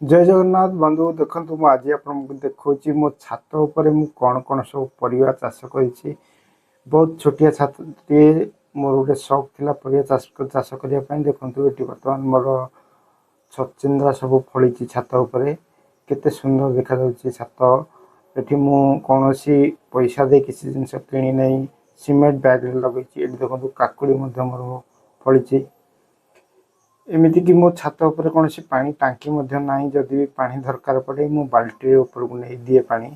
ଜୟ ଜଗନ୍ନାଥ ବନ୍ଧୁ। ଦେଖନ୍ତୁ, ମୁଁ ଆଜି ଆପଣଙ୍କୁ ଦେଖାଉଛି ମୋ ଛାତ ଉପରେ ମୁଁ କ'ଣ କ'ଣ ସବୁ ପରିବା ଚାଷ କରିଛି। ବହୁତ ଛୋଟିଆ ଛାତଟିଏ, ମୋର ଗୋଟେ ସଉକ ଥିଲା ପରିବା ଚାଷ ଚାଷ କରିବା ପାଇଁ। ଦେଖନ୍ତୁ, ଏଠି ବର୍ତ୍ତମାନ ମୋର ଛଚିନ୍ଦ୍ରା ସବୁ ଫଳିଛି ଛାତ ଉପରେ। କେତେ ସୁନ୍ଦର ଦେଖାଯାଉଛି ଛାତ। ଏଠି ମୁଁ କୌଣସି ପଇସା ଦେଇ କିଛି ଜିନିଷ କିଣି ନାହିଁ, ସିମେଣ୍ଟ ବ୍ୟାଗରେ ଲଗେଇଛି। ଏଠି ଦେଖନ୍ତୁ, କାକୁଡ଼ି ମଧ୍ୟ ମୋର ଫଳିଛି। ଏମିତିକି ମୋ ଛାତ ଉପରେ କୌଣସି ପାଣି ଟାଙ୍କି ମଧ୍ୟ ନାହିଁ। ଯଦି ବି ପାଣି ଦରକାର ପଡ଼େ, ମୁଁ ବାଲ୍ଟିରେ ଉପରକୁ ନେଇ ଦିଏ ପାଣି।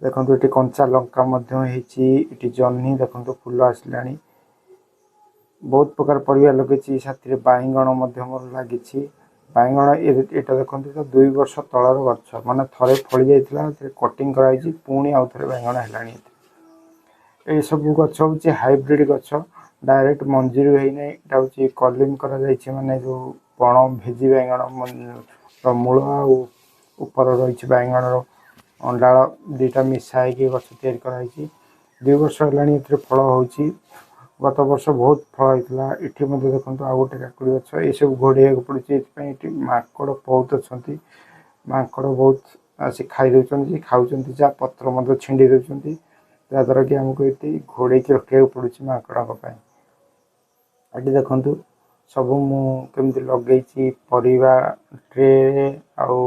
ଦେଖନ୍ତୁ, ଏଠି କଞ୍ଚା ଲଙ୍କା ମଧ୍ୟ ହେଇଛି। ଏଠି ଜହ୍ନି ଦେଖନ୍ତୁ, ଫୁଲ ଆସିଲାଣି। ବହୁତ ପ୍ରକାର ପରିବା ଲଗେଇଛି। ସାଥିରେ ବାଇଗଣ ମଧ୍ୟ ମୋର ଲାଗିଛି। ବାଇଗଣ ଏଇଟା ଦେଖନ୍ତୁ, ଏଇଟା 2 ବର୍ଷ ତଳର ଗଛ, ମାନେ ଥରେ ଫଳି ଯାଇଥିଲା, ସେଥିରେ କଟିଂ କରାହେଇଛି, ପୁଣି ଆଉ ଥରେ ବାଇଗଣ ହେଲାଣି। ଏସବୁ ଗଛ ହେଉଛି ହାଇବ୍ରିଡ଼ ଗଛ, ଡାଇରେକ୍ଟ ମଞ୍ଜିରୁ ହେଇନାହିଁ। ଏଇଟା ହେଉଛି କଲିମ କରାଯାଇଛି, ମାନେ ଯେଉଁ ବଣ ଭେଜି ବାଇଗଣ ମୂଳ ଆଉ ଉପର ରହିଛି ବାଇଗଣର ଡାଳ, ଦୁଇଟା ମିଶା ହେଇକି ଗଛ ତିଆରି କରାହେଇଛି। 2 ବର୍ଷ ହେଲାଣି ଏଥିରେ ଫଳ ହେଉଛି। ଗତ ବର୍ଷ ବହୁତ ଫଳ ହେଇଥିଲା। ଏଠି ମଧ୍ୟ ଦେଖନ୍ତୁ, ଆଉ ଗୋଟେ କାକୁଡ଼ି ଗଛ। ଏସବୁ ଘୋଡ଼େଇବାକୁ ପଡ଼ୁଛି ଏଥିପାଇଁ, ଏଠି ମାଙ୍କଡ଼ ବହୁତ ଅଛନ୍ତି। ମାଙ୍କଡ଼ ବହୁତ ଆସି ଖାଇ ଦେଉଛନ୍ତି, ଖାଉଛନ୍ତି ଯାହା, ପତ୍ର ମଧ୍ୟ ଛିଣ୍ଡେଇ ଦେଉଛନ୍ତି, ଯାହାଦ୍ୱାରା କି ଆମକୁ ଏଠି ଘୋଡ଼େଇକି ରଖିବାକୁ ପଡ଼ୁଛି ମାଙ୍କଡ଼ଙ୍କ ପାଇଁ। ଏଠି ଦେଖନ୍ତୁ, ସବୁ ମୁଁ କେମିତି ଲଗେଇଛି ପରିବା, ଟ୍ରେରେ ଆଉ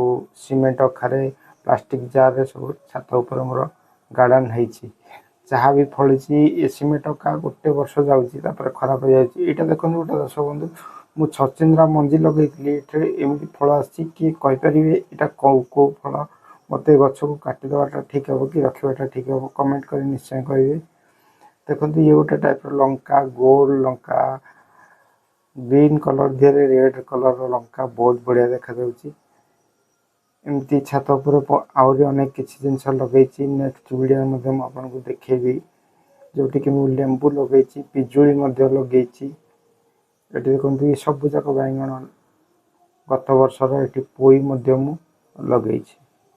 ସିମେଣ୍ଟ ଅଖାରେ, ପ୍ଲାଷ୍ଟିକ୍ ଜାର୍ରେ ସବୁ ଛାତ ଉପରେ ମୋର ଗାର୍ଡ଼େନ୍ ହେଇଛି। ଯାହା ବି ଫଳିଛି, ଏ ସିମେଣ୍ଟ ଅଖା ଗୋଟେ ବର୍ଷ ଯାଉଛି, ତାପରେ ଖରାପ ହେଇଯାଉଛି। ଏଇଟା ଦେଖନ୍ତୁ ଗୋଟେ ଦର୍ଶକ ବନ୍ଧୁ, ମୁଁ ଛଚିନ୍ଦ୍ରା ମଞ୍ଜି ଲଗେଇଥିଲି, ଏଥିରେ ଏମିତି ଫଳ ଆସିଛି। କିଏ କହିପାରିବେ ଏଇଟା କେଉଁ କେଉଁ ଫଳ? ମୋତେ ଗଛକୁ କାଟିଦେବାଟା ଠିକ୍ ହେବ କି ରଖିବାଟା ଠିକ୍ ହେବ? କମେଣ୍ଟ କରି ନିଶ୍ଚୟ କହିବେ। ଦେଖନ୍ତୁ, ଇଏ ଗୋଟେ ଟାଇପ୍ର ଲଙ୍କା, ଗୋଲ ଲଙ୍କା, ଗ୍ରୀନ୍ କଲର୍ ଦେହରେ ରେଡ୍ କଲର୍ର ଲଙ୍କା, ବହୁତ ବଢ଼ିଆ ଦେଖାଯାଉଛି। ଏମିତି ଛାତ ଉପରେ ଆହୁରି ଅନେକ କିଛି ଜିନିଷ ଲଗେଇଛି। ନେକ୍ସଟ ଭିଡ଼ିଓ ମଧ୍ୟ ମୁଁ ଆପଣଙ୍କୁ ଦେଖେଇବି, ଯେଉଁଠିକି ମୁଁ ଲେମ୍ବୁ ଲଗେଇଛି, ପିଜୁଳି ମଧ୍ୟ ଲଗେଇଛି। ଏଠି ଦେଖନ୍ତୁ, ଏ ସବୁ ଯାକ ବାଇଗଣ ଗତ ବର୍ଷର। ଏଠି ପୋଇ ମଧ୍ୟ ମୁଁ ଲଗେଇଛି।